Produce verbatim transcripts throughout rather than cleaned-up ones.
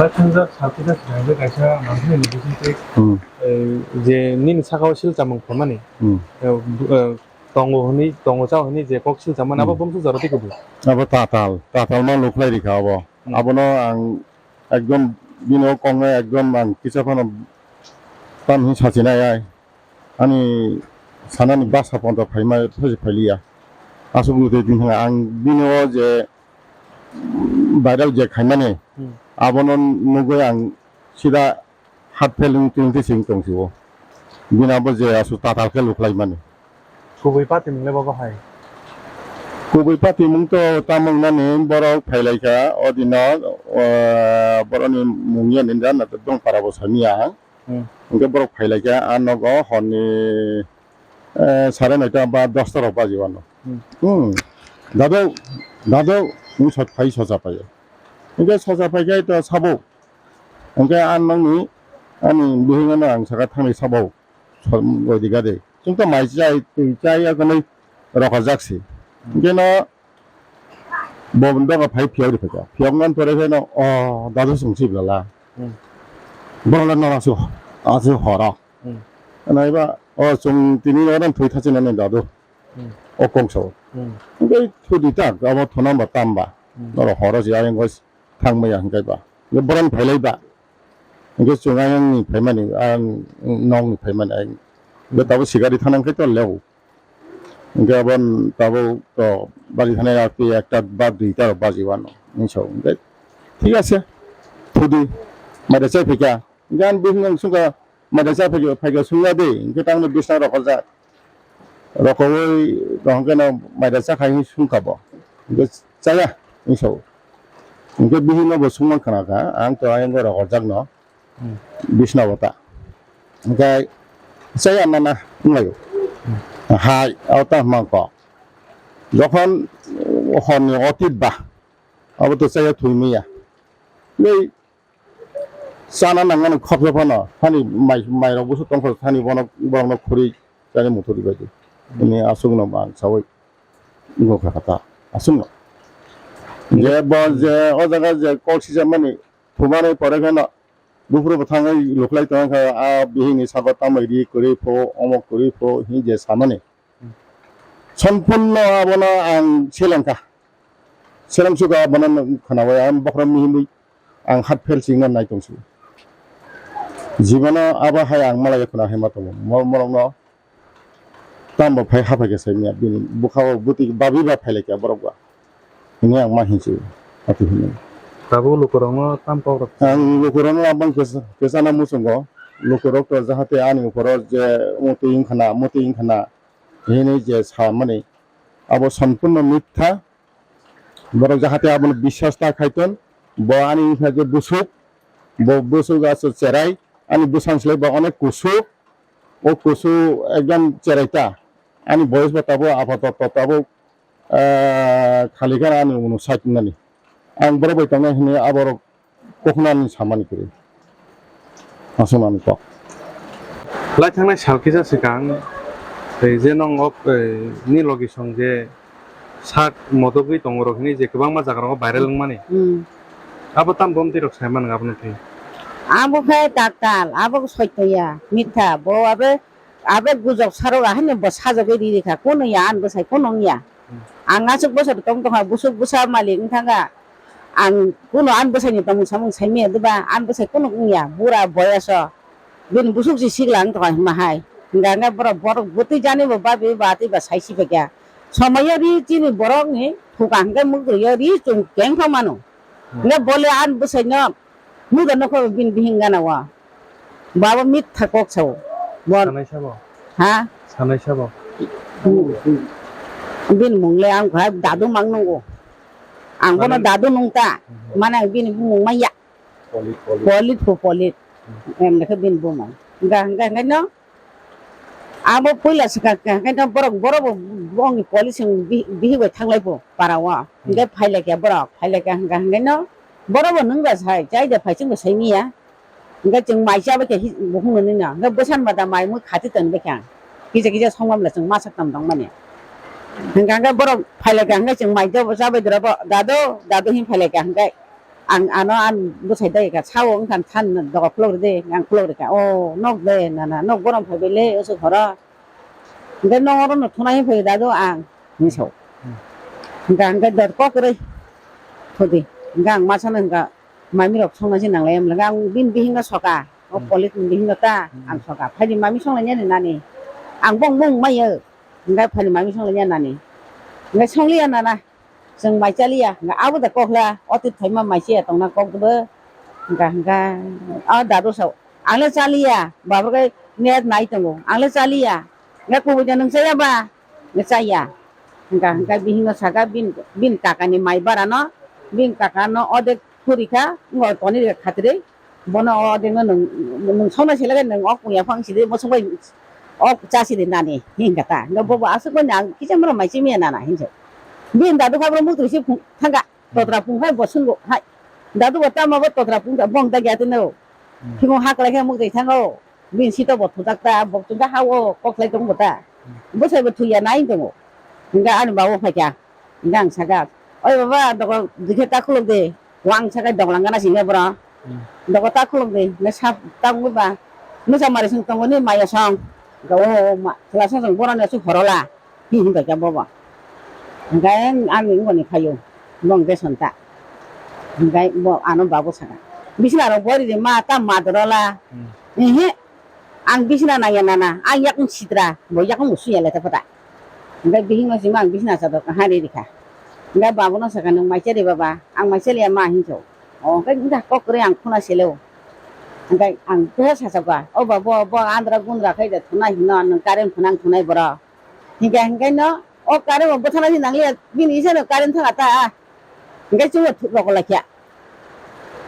Paithungjak sakhuda swkang je kaisa manthani ni bisingtwi, Hmm. eh, je nini saka o silchamung phaimani, Hmm. eh, bu-, eh, tongo hwnwi, tongo cha hwnwi je kok silchamani, abo Hmm. bumswk jora twi kubui. Abo tatal, tatal ma lukhlai rikha abo. Hmm. Abono ang ekdom bini o kok no ekdom ang kisa phano tam hwnwi sachinai ai. Ani sanani basa pondo phaima, phaisi phailiya. Aswk bwtwi tini ang bini o je viral je khaimani, Hmm. abono nugwi ang sida heart fail wng tongsi wng tongsi o. Bini abo je aswk tatal khe lukhlaimani. Kubui patimung le bo bahai? Kubui patimung to tamo wngnani borok phailaikha o dino, o, borokni mung ya ninda na dong para bo samiya ang. Hmm. Hwnkhe borok phailaikha a nogo horni, eh, sare noita ba dosta rok baji wano. Hmm. Hmm. Dado, dado, wng sot phai sosa phai. Hwnkhe sosa phai khe to sabo. Hwnkhe a nokni, ani bihik ano ang saka thangni sabo. Sor-, godi gade. Chwng to mai chai, twi chai ya kwnwi rokajak se. Hwnkhe no bo doga phai phiyok ri phaikha. Phiyok nani pore khe no, o, dadu chwng sibla la. Hmm. Borok le no aswk, aswk horo. Hmm. Naiba, o, chwng tini no thwi thachinani dadu. Hmm. O kok sao. Hmm. Hwnkhe thudi tak, abo thuna ba tam ba. Hmm. Norok horo se ayang thangmaya hwnkhe ba. Hwnkhe borok ni phailai ba. Hwnkhe chwng ayang ni phaimani, ayang nong ni phaimani ayang. Hwnkhe tabuk sikari thana hwnkhe to leo. Hwnkhe abo tabuk to bari thana yakti ekta ba duita rok baji wano. Hwnkhe so hwnkhe thik ase. Thudi. Maida chai phaikha. Hwnkhe ani bihik no swngkha maida chai phaikha, phaikha swngya de. Hwnkhe tangno bisna rok horjak. Rokoui tongkhe no maida chakhai hwnwi swngkha bo. Hwnkhe chaya hwnwi sao. Hwnkhe bihikno bo swngma khna kha, "Ang to ayang rok horjakno Hmm. bisna bo ta." Hwnkhe chaya nana wnglaio. Hmm. Hai, abo ta hwnma kok. Jokhon horni otit ba, abo to chaya thwi manya. Tei chana nangmani khopsa phano, hani mai, mairok busu tongkha, hani bono, borokno khuri chani muthuri bai di. Ini aswkno ang sawi wngkha kha ta, aswkno. Je bo je o jaga je kok sijak mani, thumani pore kheno buphuru bwthangwi luklai tongkha, a bihikni saka tamwi ri kwrwi pho, omo kwrwi pho, hi je samani. Sompurno abono ang selengkha. Seleng suka abono khnawi ang bokhorok mihimwi ang heart fail singna nai tongsi. Jibano abo hai ang malai khna hai ma tongo. Mo-, morokno tambo phai haphai khe sai manya bini bwkhao bwtwi babi ba phailai kha borok ba. Hwnwi ang ma hinsi. Ati hwnwi. Tabuk lukurokno tam kok rok. Ang lukurokno abang kesa, kesana muchungo. Lukurok to jahate ani ukoro je mutwi wngkhana, mutwi wngkhana. Hini je samani abo sompurno mitha. Borok jahate abono biswas ta khaiton. Bo ani wngkha je busuk, bo busuk aswk cherai, ani bwsang slai bo onek kusuk, o kusu ekdam cherai ta. Ani boyes bo tabuk apatot tabuk, ah, khali khe ani uno sait nani. Ang borok bai tongnai hwnwi aborok Koknani samani kwrwi. Aswk nani kok. Lai thangnai sal kisa swkang, tei je nwng o, eh, ni logi song je sak modogwi tongo rok hinwi je kwbangma jaga rogo viral wngmani. Hmm. Abo tam bomtwi rok sai mano abono twi. Abo khe tatal, abo soitya, mitha, bo abo Abo gujok sarok ahai ni bo sajagwi ri rikha, kunu ya ani bwsai kunu wngya. Hmm. Ang aswk bwsai tong tongkha, busuk bwsa malik wngthangkha. Ang kunu ani bwsai ni tongmung samung saimanya diba, ani bwsai kunu wngya, bura boyas o. Bini busuk si sikla wng tongkha hima hai. Hingka hingke borok, borok bwtwi jani bo babi ba twi ba sai si phaikha. Somoi o ri chini borok ni thuka hingke mukdwi o ri chwng keng thok mano. Hmm. Hingke bole ani bwsai no Muda nokho bini bihing gana wa. Baba mitha kok sao. Bon. Sanai sabo. Ha? Sanai sabo. Bini mung le ang kha dadu mang nungo. Ang bono dadu nung ta. Mhm. Mana bini bumung ma ya. Polit, polit. Polit po polit. Mhm. Em lekha bini bumung. Ga, ga, ga no. Abo puila swkang khe, hwnkhe no borok, borok bo bongni police ni bi-, bihik bai thanglai pho para o. Hmm. Hwnkhe phai lai khe borok, phai lai khe hwnkhe, hwnkhe no borok bo nung rw sai, chai da phai chwng bo sai miya. Hwnkhe chwng mai cha bai khe hi-, bo hwnwi nini no. Hwnkhe bwsan mada mai mui khati toni bai khe ang. Kisa kisa song mam le chwng masa tam tong mani. Hwnkhe, hwnkhe borok phai lai khe hwnkhe chwng mai cha bai dura bo, "Dadu, dadu," hin phai lai khe hwnkhe. ang ano an bwsai dai ka sao wngkha than doga khulok ride, ang khulok rikha. O nok de nana, nok borom phai bai le oso khoro. Hingke nong oro no thuna hi phai dadu ang hinso. Hingka hingke dor kok roi thudi. Hingke ang masa no hingka mami rok songna si nanglai emla. Ang bin bihing no soka. O polit ni bihing no ta ang soka. Phaidi mami songlai ni nani. Ang bong bong mai yo. Hingke phaidi mami songlai ni nani. Hingke songliya nana. Chwng mai chaliya, hingkha abo da kokla, o twi thaima mai se tongna kok bo, hingkha, hingkha, o dadu sao, ang le chaliya, baba khe net nai tongo, ang le chaliya, hingkha kubui da nwng chaya ba, hingkha chaya, hingkha, hingkha bihikno saka, bini, bini kakani mai bara no, bini kaka no odek khuri kha, wngkha toni rikha khatirwi. Bono o dengno nwng, nwng songna selekhe nwng o puya phang sidi, bosong bai o cha sidi nani, hingka ta. Hingka bobo aswk bai nang kisa mano mai chimiya nana hinjo. Bini dadu kha boro muktwi se phung thangka, totra phung hai bo swngo hai. Dadu bo tamo bo totra phung ta bong ta gya tino. Phimung haklai khe muktwi thango. Bini sito bo thutak ta, bo chungka ha o kok lai tong bo ta. Bwsai bo thuya nai tongo. Hingka ani babu phaikha. Hingke ang saka, "Oi baba, dogo dikhe ta khuluk de." Wang saka doglang gana sini bro. Dogo ta khuluk de, ne sap ta wngwi ba. Nusa mari song tongo ni maya song. Ga o ma, kla song song bono ne su horola. Hi hi bai ka bobo. Hingke ani ngoni khayo. Bong de son ta. Hingke bo ano babu saka. Bisna ro bori de ma ta ma dorola. Ehe. Ang bisna nangya nana, ang yakung sitra, bo yakung bo suya le ta pata. Hingke bihik no sima ang bisna chador kahari rikha. Hingke babu no saka nwng mai chari baba, ang mai chaliya ma hinso. O hingke hingke kok kwrwi ang khuna seleo. Hingke ang kisa sacha ba, o babo bo andra gundra khai de thuna hino nwng current phunang thunai boro. Hingke hingke no o current bo bwthana si nangliya bini isa no current thanga ta. Hingke chwngno thuk rok laikha.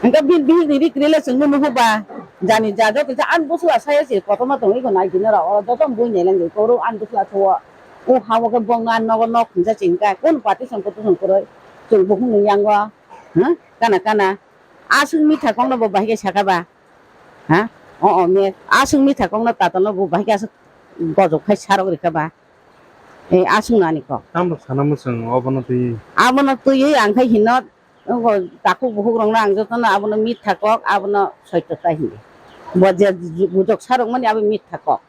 Hingke bini bihik ni ri kwrwi le chwngno nuhuk ba. Jani ja joto sa an bwsla saya se kotorma tongwi ko nai dino rok. Oro joto bui nai lang koro an bwsla thuo. O ha o khe bong an nogo nok hinsa chingka. Kon party song kotor song koroi. Chwng bukhung ni yango. Ha? Kana kana. Aswk mitha kok no bo bahai khe saka ba. Ha? O o me. Aswk mitha kok no tatal no bo bahai khe aswk gojok khai sarok rikha ba. E, aswk nani kok. Tamo sana mwswng obono twi? Abono twiwi ang khai hino, ogo takhuk bukhuk rokno ang jotono abono mitha kok, abono soito ta hino. Bo je bujok sarok mani abo mitha kok.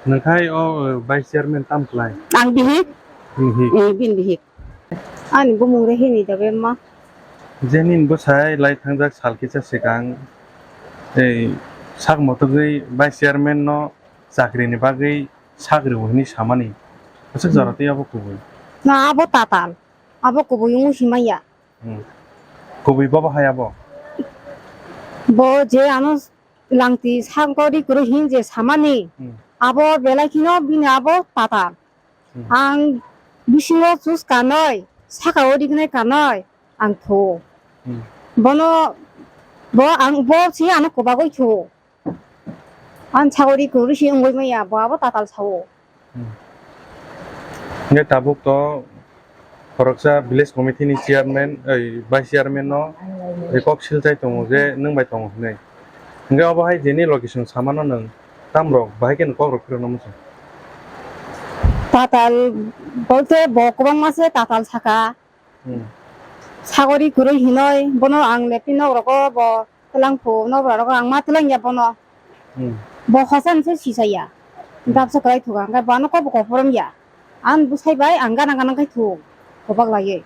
Nangkhai o, eh, vice chairman tam klai? Ang bihik. Bihik. Eh, bin bihik. Ani bumung re hini dabe ma. Jenin bwsai lai thangjak sal kisa swkang, tei sak motogwi vice chairman no chakri ni bagwi sak rw hwnwi samani. Aswk jora tei abo kubui. Na abo tatal. Abo kubui wngwi simaya. Hmm. Kubui bobo hai abo? Bo je ano langti sak gori kwrwi hin je samani. Hmm. Abo belai kheno bini abo tatal. Hmm. Ang bisingo chus kanoi, saka o rignai kanoi, ang thuo. Hmm. Bono, bo ang, bo si ano kobagoi thuo. Ang sagori kwrwi si wngoi maya, bo abo tatal sao. Hmm. Hingke tabuk to khoroksa village committee ni chairman, oi, vice chairman no, eh, kok silchai tongo je nwng bai tongo hinwi. Hingke obo hai jeni location samano nwng tamrok bahai khe nwng kokrok phirokno muchung? Tatal bolte bo kwbangma se tatal saka. Hmm. Sagori kwrwi hinoi bono ang lepin nok rogo bo twlang phu nok rogo ang ma twlang ya bono. Hmm. Bo hosan se sisa ya. Hmm. Gabsa kwlai thuga hingke bono kobo koporom ya. Ang bwsai bai ang gana gana khai thu kobak laiwi.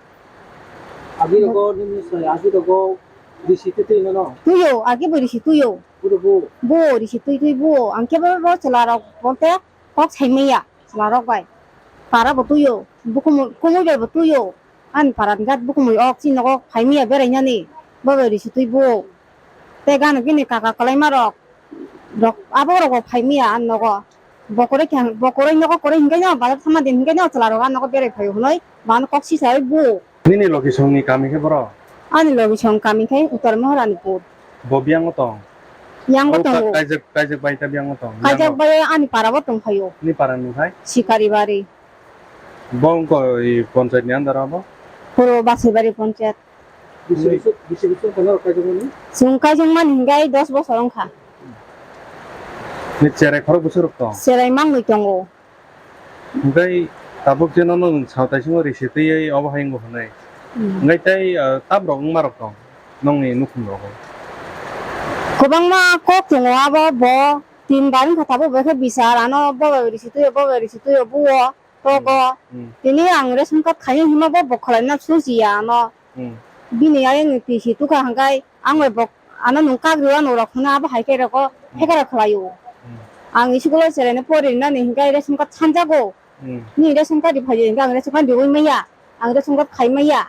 Agi rogo nini sai agi rogo risi twi twi nono? Tuyo, agi bo risi tuyo. Budo bu? Bo risi twi twi bo. Ang kebo bo chwla rok bolte kok sai maya chwla rok bai. Para bo tuyo. Bukumu-, kumui bai bo tuyo. Ani para ni jat bukumui ok chini nogo phai maya berai nani. Bo bai risi twi bo. Tei gana bini kaka kwlaima rok, rok abo rok bo phai maya ang nogo. Bo kwrwi khe, bo kwrwi nogo kwrwi hinkheno bazar thangma din hinkheno chwla rok ang nogo berai phaio hwnwi bo ano kok sisai bu. Nini logi songni kami khe boro? Ani logi song kami khe Uttar Maharanipur. Bo biyango tong? Yango tongo. Kaijak, kaijak bai ta biyango tong? Kaijak bai ani para bo tong phaio. Ni para ni hai? Sikari bari. Bo wngkha i ponchayat ni under o bo? Puro Basaibari ponchayat. Bisi bisi, bisi bisi wngkha norok kaijakmani? Chwng kaijakmani hingkhe dos bosor wngkha. Ni cherai khorok bwswk rok tong? Cherai mangwi tongo. Hingkhe tabuk je nono nwng sao taisingo risi twiwi obo hai wngo hwnwi. Hmm. Hingkhe tei, ah, tamrok wngma rok tong? nokni nukhung rogo? Kwbangma kok tongo abo, bo tin bar wngkha tabuk bai khe bichar ano bo bai risi tuio, bo bai risi tuio, buo togo. Hmm. Tini ang ration card khaina hima bo, bo khwlaina sujiya ano. Hmm. Bini ayang ni tisi tukha hangkai ang bai bok ano nung kagri o nung rok hwnwi abo hai khe rego Hmm. phekara khwlaio. Hmm. Ang school o cheraino pori rinani hingkai ration card sanjago. Hmm. Ni ration card di phai hingkai ang ration card di ui maya. Ang ration card khai maya.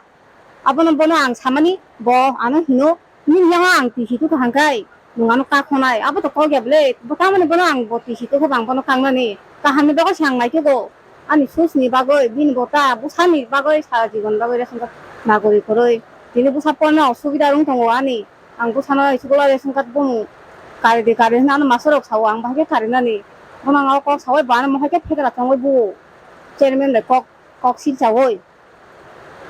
Abono bono ang samani, bo ano hino, "Nini yang ang tisi tukha hangkai, nwng ano kakhonai." Abo to kok ya bwle, bo tamoni bono ang bo tisi tukha bang bono kangnani. Kahamni bagwi se ang naithogo. Ani susni bagwi, bini bota, bwsani bagwi, sara jibon bagwi ration card nagori kwrwi. Tini bwsa porna osubida wng tongo ani. Ang bwsano school o ration card bumung kari di kari hwnwi ano master rok sao, ang bahai khe karinani. Bono ang o kok saui bo ano mohai khe phekra tongwi buo. Chairman bai kok, kok silchaui.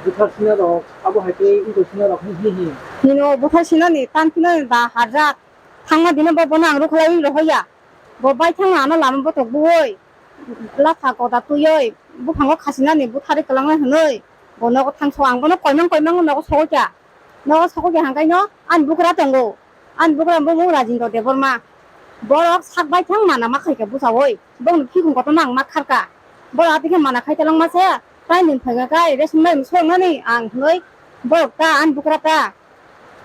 Buthar sinarok, abo hai khe wngkoi sinarok hwnwi hi hi? Hino buthar sinani, tan sinani da harjak. Thangma dino bo bono ang rukhlaiwi rohoya. Bo bai thangma ano lama botok buoi. Latha koda tuioi. Buphango khasinani butharwi kwlangnai hwnwi. Bo nogo thangso ang bono koimang koimang nogo sogoi kha. Nogo sogoi kha hangkaino ani bukra tongo. Ani bukra bumung Rajendra Debbarma. Borok sak bai thang mana ma khaikha buchaui. Bongni phikung kotorma ang ma kharka. Borok atwi khe mana khai talangma se, tai nwng phaikha kai, ration bai swrwngnani ang hwnwi borok ta, ani bukra ta.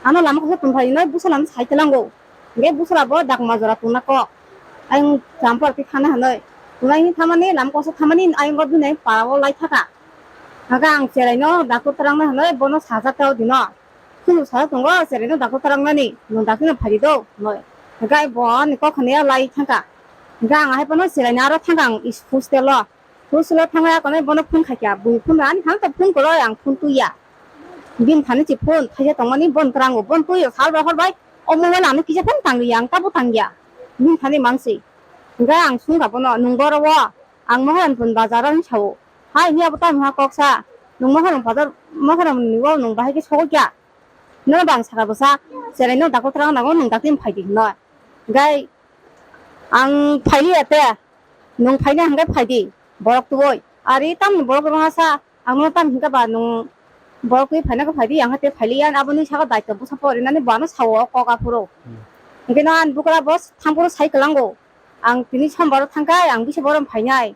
Ano lama kosok tongphai hwnwi bwsala no sai talango. Hwnkhe bwsala bo dakma jora tongna kok. Ayang champu atwi thana hwnwi. Tunai hwnwi thamani, lama kosok thamani, ayang o bini para o lai thaka. Hwnkhe ang cherai no doctor twrang na hwnwi bono sajak ta o dino. Chwng sajak tongo, cherai no doctor twrang nani, nwng doctor no phai di do, hwnwi. Hwnkhe bo ani kok hwnwi lai thangkha. Hwnkhe ang ahai phano cherai no aro thangkha ang is-, hostel o. Hostel o thangwi akonwi bono phone khaikha, bui phone rw ani thangkha phone kwrwi ang phone twi ya. Bini thani se phone thaisa tongmani bon kwrango, bon twi o sal bai hor bai. O mobile ano kisa phano tang ya, ang tabo tang ya. Bini thani mang se. Hwnkhe ang swngkha bono, "Nwng boro o?" Ang Maharani phone bazar o hwnwi sao. "Hai, hwnwi abo tamo ha kok sa? Nwng Maharani bazar, Maharani o nwng bahai khe sogwi kha?" Nono bang saka bwsa, cherai no daktor twrang nango, nwng dakti phai di hwnwi. Gai ang phai liya te, nwng phai na hwnkhe phai di, borok tubui. Ari tamni borok rwngsa, ang no tam hwnkha ba nwng borok twi phai na khe phai di, ang hate phai liya, aboni saka daityo bwsa porinani bo ano sao o kok aphuru. Hmm. Hwnkhe no ani bukra bo thang phuru sai kwlango. Ang tini sombaro thangkha, ang bisa borom phainai.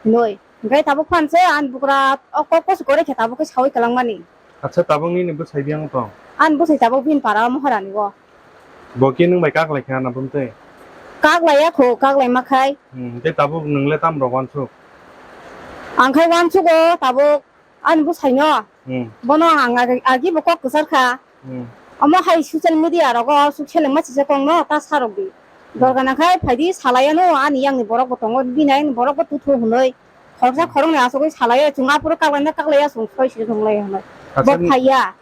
Hinoi. Hingke tabuk phanse, ani bukra o kok kosi kore khe tabuk khe saui kwlangmani. Acha, tabuk nini bwsai biyang tong? Ani bwsai tabuk bini para o Maharani o. Bo khe nwng bai kaklai kha na bumtwi? Kaklai ya kho, kaklai ma khai. Hmm, tei tabuk nwng le tam rok wansuk? Ang khai wansuk o tabuk. Ani bwsai no. Hmm. Bono ang agi, agi bo kok kwchar kha. Hmm. Omo hai social media rogo aswk selengma sijak kok no ta sa rok di. Hmm. Dorga nang khai phai di salai ano ani yang ni borok bo tongo, bini ayang ni borok bo tuthu hwnwi. Khoroksa khoroknwi asugwi salai o, chwng aphuru kaklai na kaklai ya, chwng soi sijak wnglai hwnwi. Acha, bo phai ya.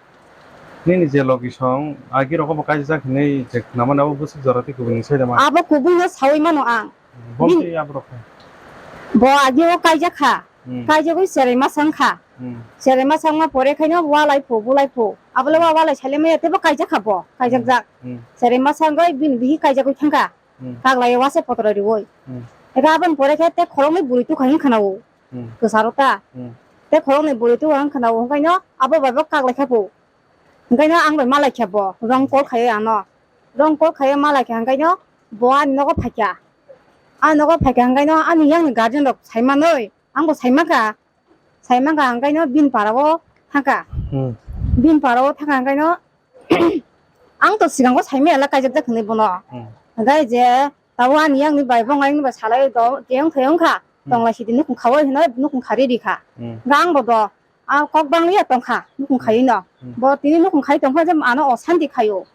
Nini je logi song, agi rogo bo kaijak hinwi je nama nabo bwswk jora tei kubuni sai da ma? Abo kubui no saui mano ang. Bo bin-, tei abo rok khai? Bo agi o kaijak kha. Hmm. Kaijagwi cherai masa wngkha. Hmm. Cherai masa wngma pore khaino walai pho, bulai pho. Abole wa walai saile maya tebo kaijak kha bo, kaijakjak. Hmm. Cherai masa wngwi bini bihi kaijagwi thangkha. Hmm. Kaglai wase potro riwi. Hmm. Eka aboni pore khe te khoroknwi bwrwi tukha hwn khana o. Hmm. Kwcharo ta. Hmm. Te khoroknwi bwrwi tukha hwn khana o, hwnkhaino abo bai bo kaglai kha pho. Hwnkhaino ang bai malai kha bo, wrong call khai ano. Wrong call khai malai kha hwnkhaino bo ani nogo phaikha. Ani nogo phaikha hwnkhaino ani yang ni guardian rok sai manwi, ang bo sai mankha. Sai mankha hwnkhaino bini para o thangkha. Hmm. Bini para o thangkha hwnkhaino ang to sigango sai maya la kaijakjak hinwi bono. Hmm. Hwnkhe je tabuk ani yang ni bai bo wng, ayang ni bai salai do, je wngkha, wngkha. Hmm. Tonglai sidi nukhung khaui hinwi nukhung khari rikha. Hmm. Hwnkhe ang bo do, a kok bang liya tongkha, nukhung khaiwi no. Hmm. Bo tini nukhung khai tongkha je ano osanti khaio.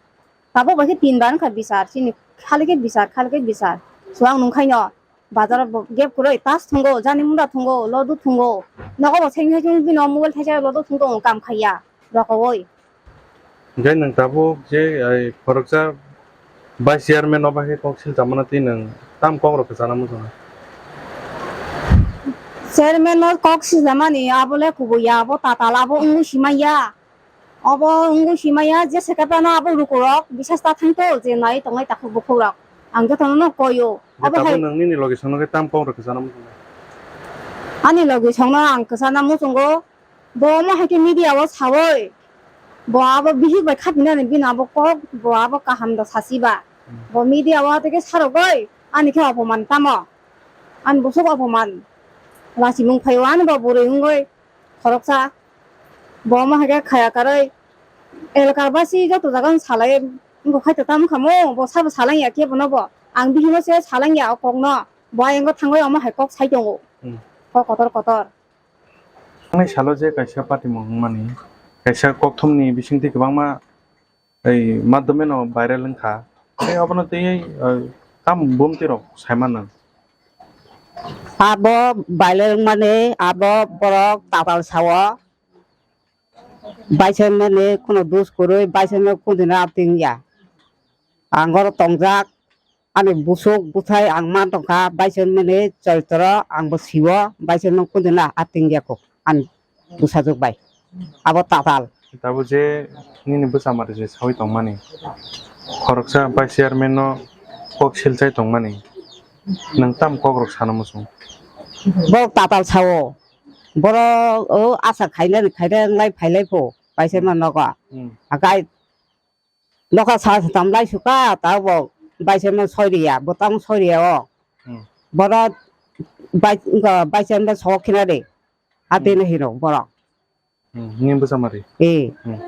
Tabuk bai khe tin bar wngkha bichar, chini khali khe bichar, khali khe bichar. So ang nungkhaino. Bazar o bo gap kwrwi, tas thwngo, jani munda thwngo, lodu thwngo. Nogo bo sengwi sengwi bini o mobile thaisa lodu thwng tongo, kam khaiya, rokoui. Hingke nwng tabuk je, ai, khoroksa vice chairman no bahai kok silchamano tei nwng tam kok rok kwchana muchungo? Chairman no kok silchamani abo le kubui ya, abo tatal, abo wngwi simanya. Obo wngwi simaya, jesa khe phano abo lukurok bisas ta thangto je nai tongnai takhuk bukhukrok. Ang jotono no koio. Obo hai nwng nini logi songno khe tam kok rok kwchana muchungo? Ani logi songno ang kwchana muchungo, bo omo hai khe media o saui, Bo abo bihik bai khapinani bini abo kok, bo abo kaham da sasi ba. Bo media o tei khe sarogoi, ani khe opoman tamo. Ani bwswk opoman. Lachimung phaio ani bo bwrwi wngoi khoroksa. Bo omo hai khe khaya karwi elakar basi joto jaga wng salai wngkha khai to tamo khamu, bo sabo salai ya khe bono bo. Ang bihikno se salai ya o kokno. Bo ayang thangwi omo hai kok sai tongo. Hmm. Kok kotor kotor. Thangnai salo je kaisa patimung wngmani, kaisa kokthumni bisingtwi kwbangma ei madhyameno viral wngkha. Tei abono twiwi, eh, tam bumtwi rok saimano. Abo viral wngmani abo borok tatal sao. Baisai mani kuno dus kwrwi, baisai mani kundina apting ya. Ang oro tongjak, ani busuk buthai ang man tongkha, baisai mani choitro ang bo siwo, baisai mani kundina apting ya kok. Ani bwsajwk bai. Abo tatal. Tabuk je nini bwsa mari je sawi tongmani, khoroksa vice chairman no kok silchai tongmani, nwng tam kok rok sana muchung? Borok tatal sao. Borok o asa khainani khainai wnglai phailai pho, vice chairman nogo. Hmm. Akai nokha sa sa tamlai suka, ta bo vice chairman soi riya, bo tamo soi riya o. Hmm. Borok bai-, wngkha vice chairman sok khina de. Atwi no hino borok. Hmm, nini bwsa mari? Eh. Hmm.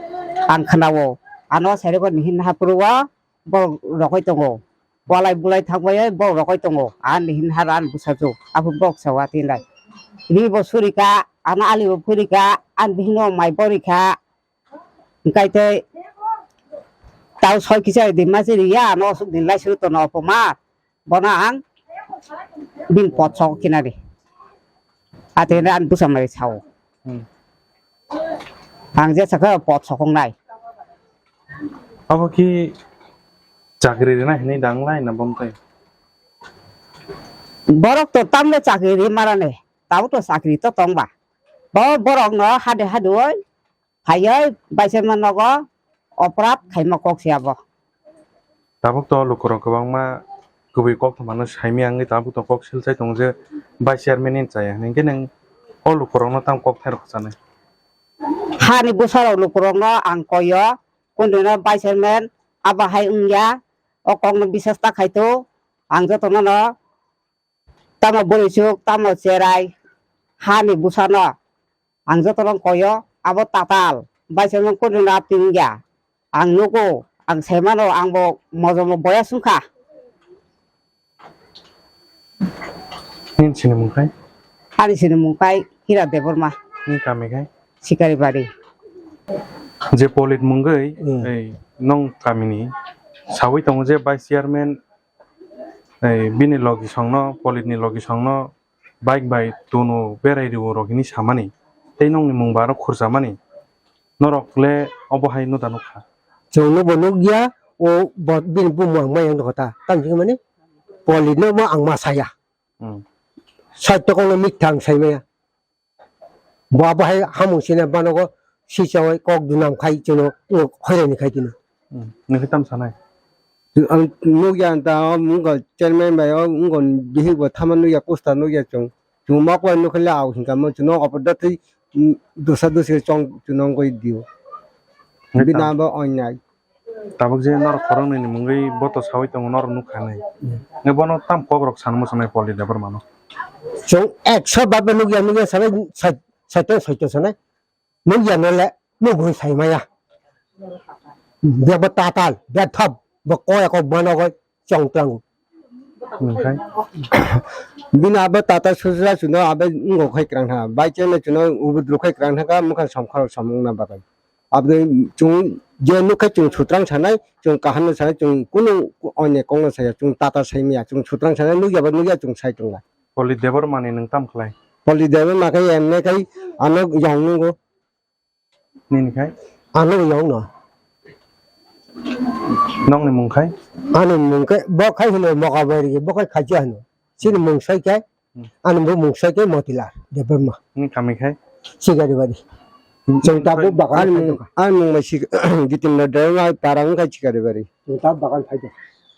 Ang khwnao. Ano sairokgo nihin haphuru o borok rokoi tongo. Bolai bulai thangbai borok rokoi tongo. Ani hin har ani bwsajwk. Aphuru borok sawa tinlai. Ri bo surika, ano ali bo phurika, ani bihikno mai borikha. Hwnkhe tei tau soi kisa di ma siri ya, ano aswk din lai suru tono opoma. Bono ang bini pot sok kinari. Atene ang bwsa mai sao. Hmm. Ang je sakha pot sokong nai. Abo ki chakri rina hinui danglai na bomtai? Borok to tamle chakri ri marane. Tabo to chakri to tongba. Bo borok no hade hade oi. Phaiwi vice chairman nogo oprad khaima kok se abo. Tabuk to lukurok kwbangma kubui kok thumano saimaya wngwi tabuk to kok silchai tongo je vice chairman ni chaya hwnwi, hwnkhe nwng o lukurokno tamo kok thairok kwchanai? Hani bwsarok lukurokno ang koio, kundwino vice chairman abo hai wngya, o kokno bisas ta khaito, ang jotono no tamo bwrwichuk, tamo cherai, hani bwsano ang jotono koyo, abo tatal, bai se mung kuduna pingya. Ang nugo, ang saimano, ang bo mojomo boya sungkha. Nini sini mung khai? Ani sini mung khai Hira Debbarma. Nini kami khai? Sikaribari. Je polit mungwi, hmm, ei, nong kamini sawi tongo je vice chairman, ei, bini logisongno, politni logisongno bike bai tunu berai rwo rok hini samani, tei nongni mung ba aro khurchamani, norok le obo hai nuda nukha. Chwngno bo nukya, o bo bini bumung ang maya wngkha ta, tamo hwnmani politno bo ang ma saya. Hmm. Sotto kokno mitha ang saimaya. Bo abo hai hamung sina banogo sichawi kok dunam khai chwngno wng hoirani khai tino. Hmm. Nokhe tamo sanai? Ang nukya ta o wngkha chairman bai o wngkha bihik bo thama nukya kusta nukya chwng. Chwng mokbai nukha le au hinkha mo chwngno opor da tei, hmm, dosa dosi chong chwngno wngwi dio. Nokhe bina tamo? Bo onnai. Tabuk je norok khoroknwi ni mungwi boto sawi tongo norok nukha nai. Hmm. Nge bono tam kok rok sana muchungnai Poli Debbarma no. Chwng ekso babe nukya nukya sanai sat-, saito saito sanai. Nukya nole nugwi saimaya. Bebo tatal, bethap, bo koya kok bono goi chong tang. Oke. Bini abo tata sujra suno abo ngo khai krang ha. Bai chene chuno ubudru khai krang ha ka mukha somkhor somung na bagai. Aboni chwng je nukha chwng sutrang sanai, chwng kaham no sanai, chwng kunu onne kok no saya, chwng tata sai maya, chwng sutrang sanai, nukya ba nukya chwng sai tonglai. Poli Debbarma ni nwng tam khlai? Poli Debbarma khe M N A khai ano yong nungo. Nini khai? Ano yong no. Nongni mung khai? Ani mung khe bo khai hino Mokabairi, bo khai Khajia hino. Chini mung soi khe, hmm, ani bo mung soi khe Motilal Debbarma. Ni kami khai? Sikaribari. Hmm. Chwng tabuk bagan ani khai mung, tongkha. Ani mung bai sik-, Jitendra Debbarma para wng khai Sikaribari. Chwng tabuk bagan khai tongkha.